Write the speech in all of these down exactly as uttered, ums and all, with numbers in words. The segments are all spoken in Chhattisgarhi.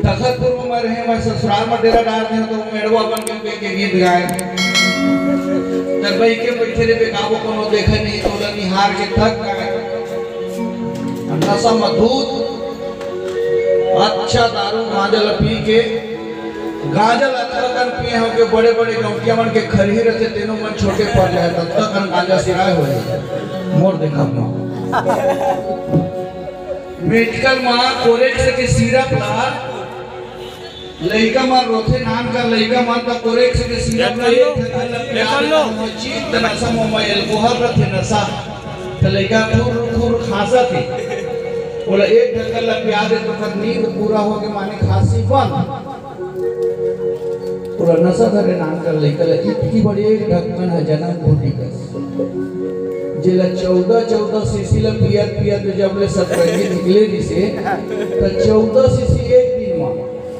तखतपुर में मैं रहे, मैं ससुराल में डेरा डार दे, तो मेड़वा बन के, के गीत गाए। तब बही के बैठे रे बेकाबू, कोनो देखे नहीं, तो ओला निहार के थक गए। नशा में धुत, अच्छा दारू गांजा ला पी के, गांजा ला अतका कन पिए हो के बड़े बड़े गौंटिया मन के खरही रहते, तेनो मन छोटे पड़ जाए, ततका कन गांजा सिराय हो जाए। मोर देखा में मेडिकल में कोरेक्स के सिरप ला लइका मन रोथे, नान कर लइका मन त कोरेक्स के सिरप ला एक ढक्कन ला पिया देथे, त नशा में अल्कोहल रथे, नशा। त लइका फुर फुर खांसत हे, ओला एक ढक्कन ला पिया दे, तो ओकर नींद पूरा होके माने खांसी बंद। ओला नशा धरे नान कर लइका ला इतकी बड़ी एक ढक्कन ह जनम घुटी कस, जेला चौदह चौदह सीसी ला पियत पियत जब ले सतरंगी निकले रिसे, त चौदह सीसी एक दिन म।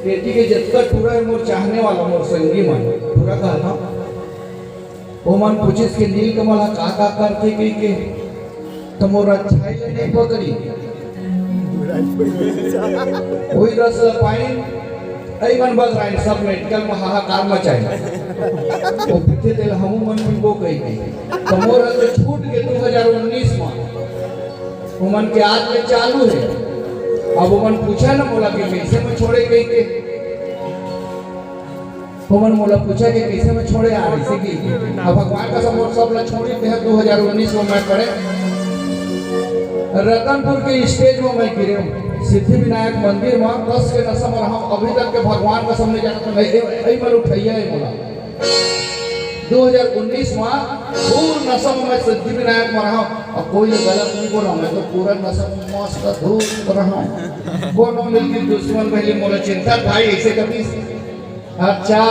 एती के जतका टूरा हे मोर चाहने वाला, मोर संगी मन, टूरा कहत हंव। ओमन पूछिस के नीलकमल ह का का करथे कहिके, त मोर अच्छाई ले नइ पकड़ी। ओही रस ल पाइन, अई मन बदराइन, सब मेडिकल म हाहाकार मचाइन। ओ पीथे तेला हमू मन पीबो कहिके। त मोर ह तो छूट के दू हजार उन्नीस म। ओमन के आज ले चालू हे। अब ओमन पूछे न मोला के कइसे म छोड़े कहिके। ओमन मोला पूछे के कइसे म छोड़े आ रही कि अब भगवान कसम मोर सब ला छोड़ी दे दू हजार उन्नीस म मैं पड़े रतनपुर के स्टेज म मैं गिरे हूँ। सिद्धि विनायक मंदिर म कस के नशा म रहा हूँ। अभी तक के भगवान कसम नइ जानत हूँ। ए, ए, ए, मन उठैया हे मोला। दू हजार उन्नीस म फुल नशा म मैं सिद्धि विनायक म रहा हूँ। अब कोई ले गलत नइ बोला, मैं तो पूरा नशा म मस्त धूत रहा हूँ। कोनो मिलके दुश्मन पहले मोला चिंता भाई ऐसे कभी अच्छा,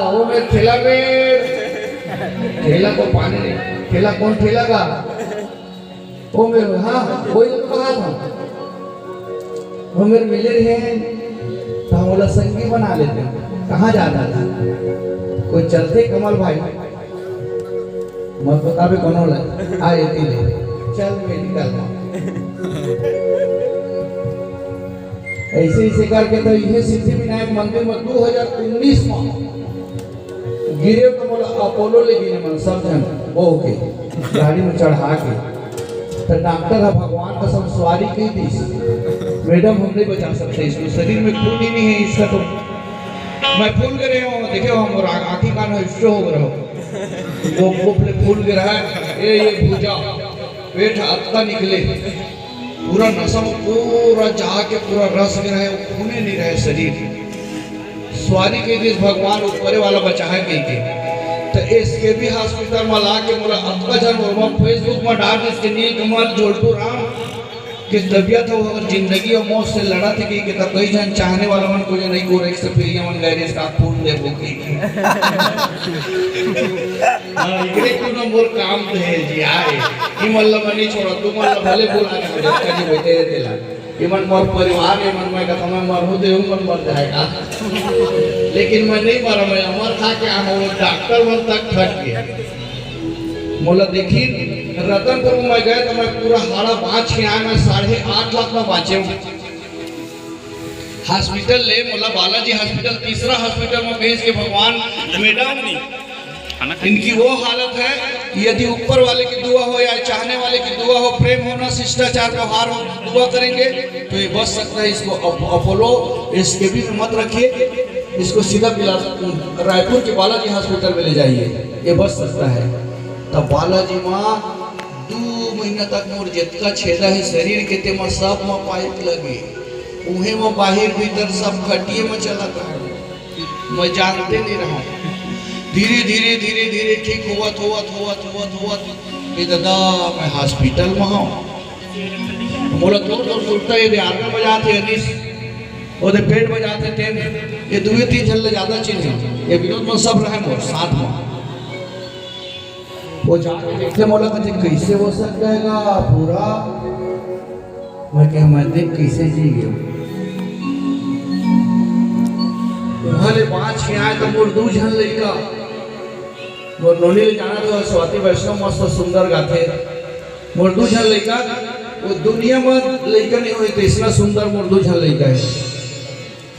ओ मेर ठेला मेर। ठेला को पानी नहीं। ठेला कौन ठेला का? ओ मेर, हाँ, कोई तो कहा था। ओ मेर मिले रहे, तो हम बोला संगी बना लेते हैं। कहाँ जाता था? कोई चलते कमल भाई। मत बतावे कोनो ला। आ एती ले। चल मेडिकल में। ऐसे ऐसे करके तो इहे सिद्धि विनायक मंदिर में दू हजार उन्नीस में गिरे तो मोला अपोलो ले गिने मन सब झन ओह के गाड़ी में चढ़ा के। तो डॉक्टर ह भगवान कसम सॉरी कहि दिस, मैडम हम नहीं बचा सकते इसको, शरीर में खून ही नहीं है इसका। तो मैं फूल गे रहे हूँ, देखे हो मोर आँखी कान हो स्ट्रो हो रहो। वो कुप ले फूल गे रहा है, ए ये भुजा पेट अतका निकले। पूरा नसा में पूरा जाके पूरा रस गे रहे, खूने नहीं रहे शरीर। सॉरी कहि दिस भगवान ऊपरे वाला बचाए कहिके। तो एसकेबी हॉस्पिटल में ला के मोला अतका झन ओमा Facebook में डाल दिस के नील कमल जोल्टू राम के तबियत हो अगर जिंदगी और मौत से लड़त हे कहिके, तो कई झन चाहने वाला मन को जो नहीं को रेख से फिर ये मन गए इसका खून दे वो कहिके। हाँ, इकरे क्यों ना मोर काम तो है जी, आए। ये मल्ला मनी छोड़ा, तू मल्ला भले बोला ना, अच्छा जी बैठे रहते ला। ये मन मोर परिवार, ये मन मैं कथा मैं मरहूँ तो ये मन मर जाएगा। लेकिन मैं नहीं मरा, मैं अमर था क्या हूँ, डॉक्टर मन तक ठग गया। मोला देखिन, रतनपुर में मैं गए तो मैं पूरा हाड़ा बाँच के आए, मैं साढ़े आठ लाख में बाँचे हूँ। हॉस्पिटल ले मोला बालाजी हॉस्पिटल, तीसरा हॉस्पिटल में भेज के भगवान, मैडम, इनकी वो हालत है, यदि ऊपर वाले की दुआ हो या चाहने वाले की दुआ हो, प्रेम होना, शिष्टाचार, व्यवहार हो, दुआ करेंगे तो ये बच सकता है। इसको अप-, अपोलो एसकेबी में मत रखिए, इसको सीधा बिलास-, रायपुर के बालाजी हॉस्पिटल में ले जाइए, ये बच सकता है। तब बालाजी माँ दू महीना तक मोर जतका छेदा है शरीर के, तेमा सब में पाइप लगे, उहे में बाहिर भीतर सब खटिए में चला था। मैं जानते नहीं रहा। धीरे, धीरे, धीरे, धीरे ठीक होवत, होवत, होवत, होवत, होवत, ए दादा, मैं हॉस्पिटल में हूँ। मोला तोर, तोर सुरता ये दे आरना बजात हे अनिस, वो दे पेट बजात हे तेन, ये दुए तीन झन ले ज्यादा चिन्हे। ये विनोद मन सब रहे मोर साथ में। वो जाके देखते मोला कहते, "कैसे हो सकता है पूरा?" मैं कहे, "मैं देख कैसे जी गया।" वहाँ ले बाँच के आए तो मोर दू झन लइका, मोर नोनी ले जाना तो स्वाति वैष्णव मस्त सुंदर गाथे। मोर दू झन लइका, वो दुनिया में लइका नहीं होए तो इतना सुंदर मोर दू झन लइका है।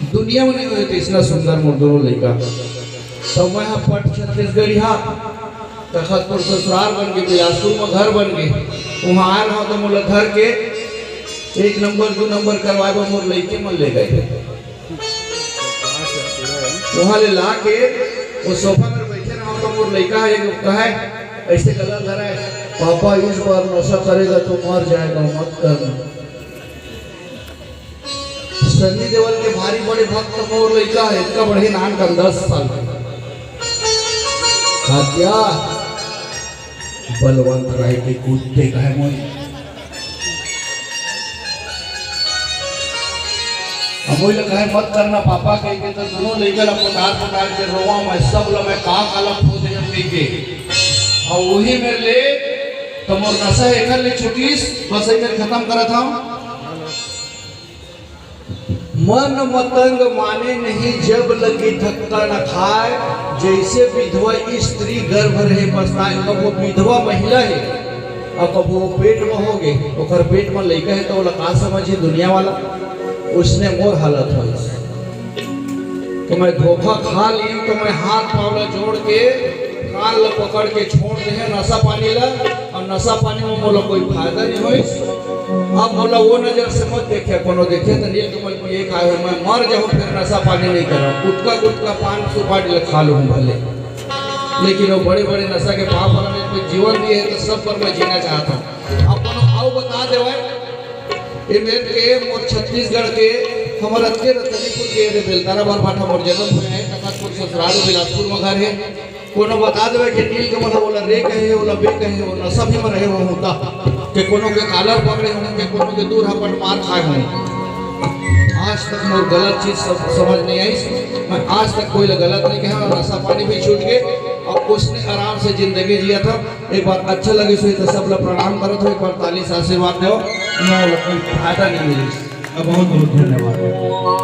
दुनिया में नहीं होय तइसना सुंदर मोर दोनों लइका। तो मैं ह पट छत्तीसगढ़िया, तखतपुर ससुराल बन गे, बिलासपुर में घर बन गे। उहाँ आए रहा तो मोला धर के एक नंबर, दू नंबर करवाए बर मोर लइके मन ले गए। उहाँ ले ला के वो सोफा पर बैठे रहा तो मोर लइका ह एक कहे, ऐसे गला धरा है, "पापा, इस बार नशा करेगा तो मर जाएगा, मत करना।" सनी देओल के भारी बड़े भक्त मोर लइका है, इतना बड़े नान का दस साल के। कात्या, बलवंत राय के कुत्ते का है मोर। अब वही लगा है, "मत करना पापा," कह के तो दोनों लइका ला पुकार पुकार के रोवा मैं, सब ला मैं का काला खो दे कह के। और वही मेरे ले तो मोर नशा एकर ले छुटीस, बस ये मेरे खत्म करत हूँ। मन मतंग माने नहीं, जब लगी धक्का न खाए। जैसे विधवा स्त्री गर्भ रहे पछताए। अब वो विधवा महिला है, अब, अब वो पेट में हो गए, ओकर पेट में लइका है, तो ओला का समझे दुनिया वाला? उसने मोर हालत होइस कि मैं धोखा खा ली, तो मैं हाथ पाँव ला जोड़ के कान ला पकड़ के छोड़ दे हैं नशा पानी ला। और नशा पानी में मोला कोई फायदा नहीं होइस। अब मोला वो नजर से मत देखिया, कोनो देखिया तो नील कमल पिए खाए हो, मैं मर जाऊँ फिर नशा पानी नहीं करूँ। गुटखा गुटखा पान सुपारी ले खा लूँ भले, लेकिन वो बड़े बड़े नशा के पाप वाला ने कोई जीवन दिए है तो सब पर मैं जीना चाहता हूँ। अब कोनो आओ बता देवे, ये मेरे के मोर छत्तीसगढ़ के, हमारा के रतनीपुर के रे बेलतारा बार भाटा मोर जन्म हुए हैं, तखतपुर ससुराल बिलासपुर में घर है। कोनो बता देवे कि नील कमल ह, ओला रे कहे, ओला बे कहे, वो नशा भी में रहे हो होता, कि कोनो के कालर पकड़े हों, कि कोनो के दूर हपट मार खाए हों। आज तक मोर गलत चीज सब समझ नहीं आई। मैं आज तक कोई ला गलत नहीं कहा, नशा पानी भी छूट गए और उसने आराम से जिंदगी जिया था। एक बार अच्छा लगे सो तो सब ला प्रणाम करत हो, एक बार ताली से आशीर्वाद दो। मोला कोई फायदा नहीं मिली। बहुत बहुत धन्यवाद।